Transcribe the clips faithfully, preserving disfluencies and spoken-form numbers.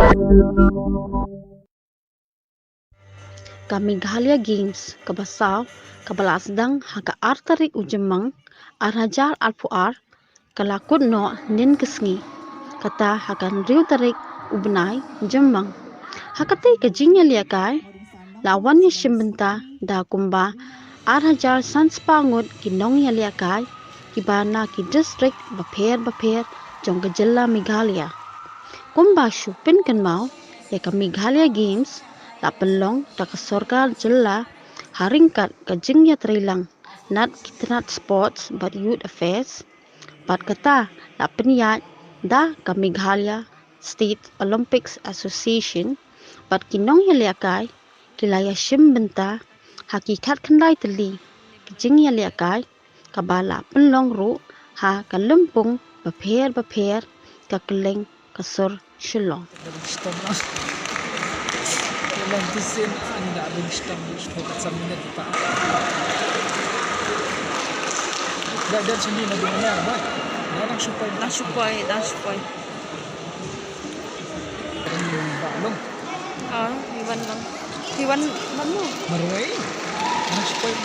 Ka Meghalaya Games kaba saw kaba la sdang ha ka ar tarik u Jymmang ar hajar arphew ar ka la kut noh nin ka sngi, kata ha ka hynriew tarik u bnai Jymmang. Ha katei ka jingïalehkai la wan ïashim bynta da kumba ar hajar san spah ngut ki nongïalehkai kiba na ki distrik bapher bapher jong ka jylla Meghalaya. Kumba shu pynkynmaw ïa ka Meghalaya Games la pynlong da ka sorkar jylla ha ryngkat ka jingïatreilang na ki tnat sports bad youth affairs, bad kata la pynïaid da ka Meghalaya State Olympics Association, bad ki nongïalehkai ki la ïashim bynta ha ki khatkhyndai tylli ki jingïalehkai kaba la pynlong ruh ha ka lympung bapher bapher ka kylleng ka sor Shillong. Dah, dah, sini lagi mana, Mat? Dah, dah, supaya. Dah, supaya, dah, supaya. Dah, dah, dah. Ah, Iwan lang. Iwan, ano? Marway? Dah, supaya.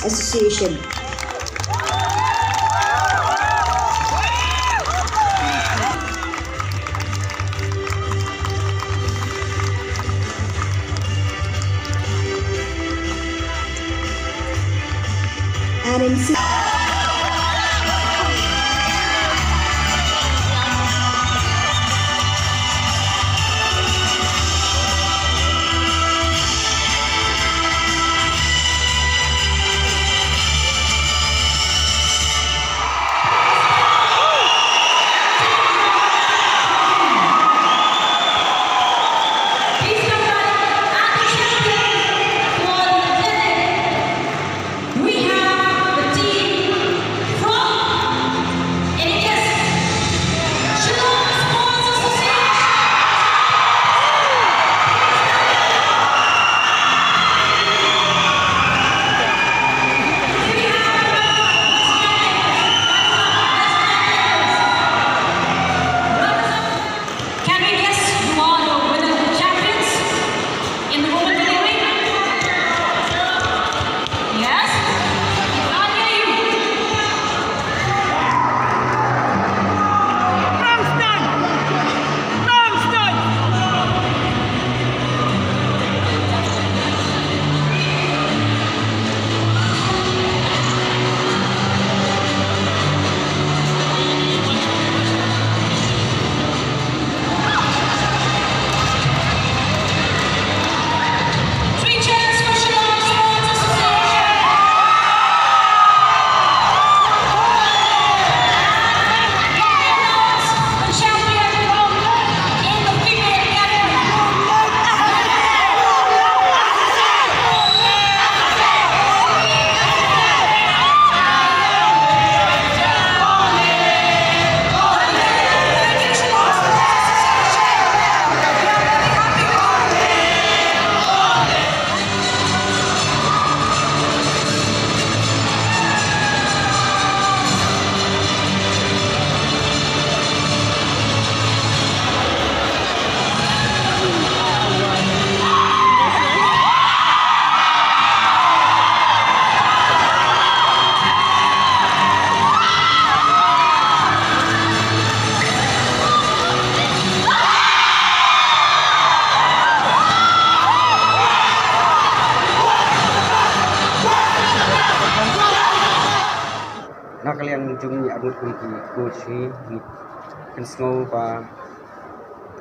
Association. And in We have the team from N H S, Shillong Sports Association. We have the Can we guess who are the winner champions in the women canoeing? Yes? Can't hear you. Three cheers for Shillong Sports Association. The champion from in the female category. Na ka liang jong ngi arngut kum ki coach ngi, ngi pynsngew ba,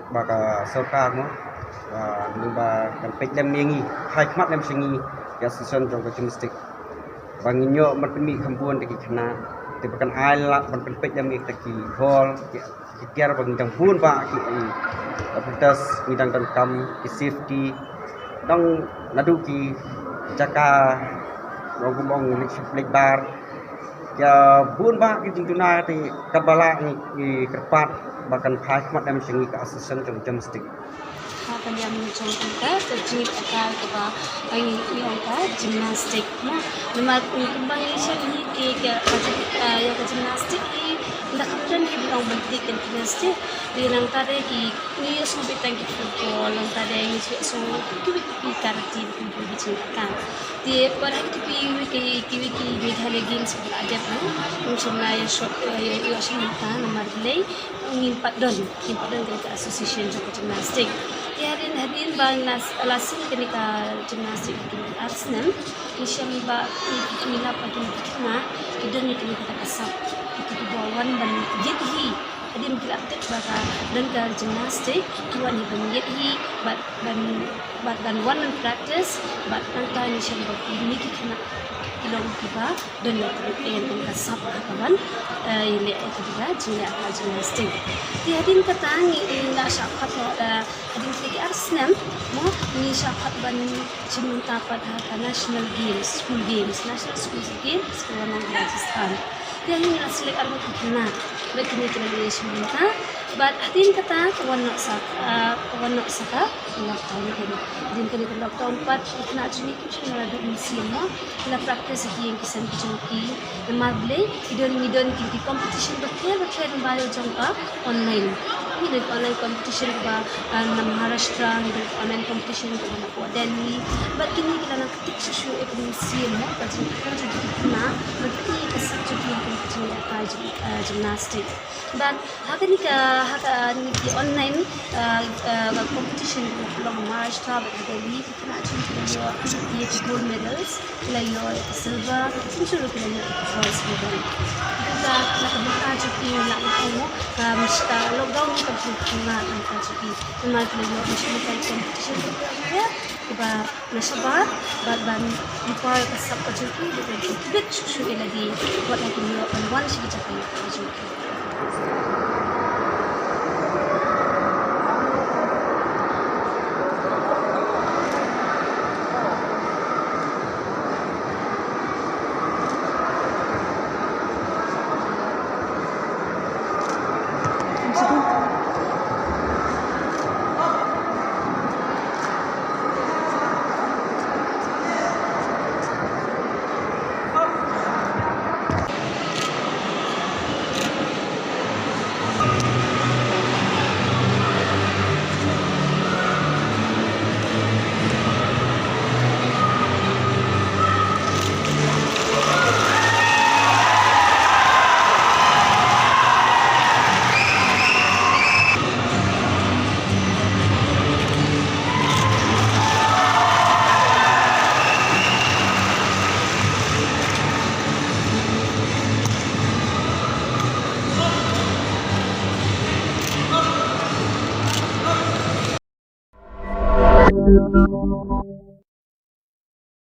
ba ka sorkar mo, ba, ba kan peit lem ïa ngi, phai khmat lem sha ngi ïa association jong ka gymnastic. Ba ngin ïoh ban pynmih kham bun da ki khynnah, te ba kan ai lad ban pynpeit lem ïa kita ki hall, ki, ki tiar ba ngi dang bun ba ki, ki, ki protest ngi dang donkam ki safety. Dang naduh ki jaka, ong kum ong leit, leit bar. Ïa bun ba ki jingduna te katba lah ngi, ngi kyrpad ba kan phai khmat lem sha ngi ka association jong gymnastic. Ha ka liang jong ka, ka jingïatai kaba ngi ong ka gymnastic. Na, namar ngi kumba ngi shem hi ki ka, ka, ka, ïa ka gymnastic hi, ynda kam don ki ba ong ban thied ka gymnastic. Te nangta de ki, ngi ïohsngew beit tang ki football, nangta de ngi ïohsngew kiwei ki karate, ki jingkyrkhu. Te pat ha kiwei ki, kiwei ki Meghalaya Games ba la dep, ngi shem la ïa shot, ïa, ïa shim mynta namar balei ngim pat don, ngim pat don kane ka association jong ka gymnastic. Te hadien, hadien ba la, la sdang kane ka gymnastic ha kine ki ar snem, ngi shem ba ngi, ngi lap ba kine ki khynnah ki don ïa kane kata ka sap, ki, ki, kiba wan ban ïit hi. Hadien ba ki la tip ba ka don ka gymnastic, ki wan hi ban ïit hi, bad ban, bad ban wan ban practice, bad nangta ngi shem ba kine ki khynnah ki long kiba don ïa ka, ïa ka sap ha ka ban, eh, ïaleh ïa ka jingleh ka gymnastic. Te hadien kata ngi, ngi la shah khot, eh, hadien kine ki ar snem, mo, ngi shah khot ban shim bynta pat ha ka National Games, School Games, National School Games, kaba wanrah ha Rajasthan. Te ngi la select arngut ki khynnah, bad kine ki la ïashim bynta. But hadien kata ka wan noh sa, ah, ka wan noh sa ka lockdown. Hadien kane ka lockdown pat ki khynnah jong ngi kim shym la duh mynsiem mo. Ki la practice ha ki ïing ki sem ki jong ki. Namar balei, ki don, ngi don ki, ki competition bapher bapher namar jong ka online. Ngi don online competition kaba, ah, na Maharashtra, ngi don online competition kaba na Delhi. But kine ki la nang ktik shuh shuh ïa ka mynsiem mo ka jingkyrkhu jong ki khynnah, ba ki ïa ka sak jong ki ha ka jingïalehkai jing, ah, gymnastic. But ha kane ka, ha kane ki online, uh, uh, competition, long Maharashtra bad ha Delhi, ki khynnah jong ngi ki la ïoh ïa ki gold medals, ki la ïoh ïa ka silver, ki la ïoh ïa ka bronze medal. Ki la, la ka bynta jong ki, la ka bynta jong ki, ka mynta lockdown ka bynta jong ki. Namar ki la ïoh ïa ka competition kiba na shabar, bad ban employ ka sap ka jong ki, bad ban bit shuh shuh ïa lade, wat la kin ïoh ban wan sha ki jaka ïa ka jong ki.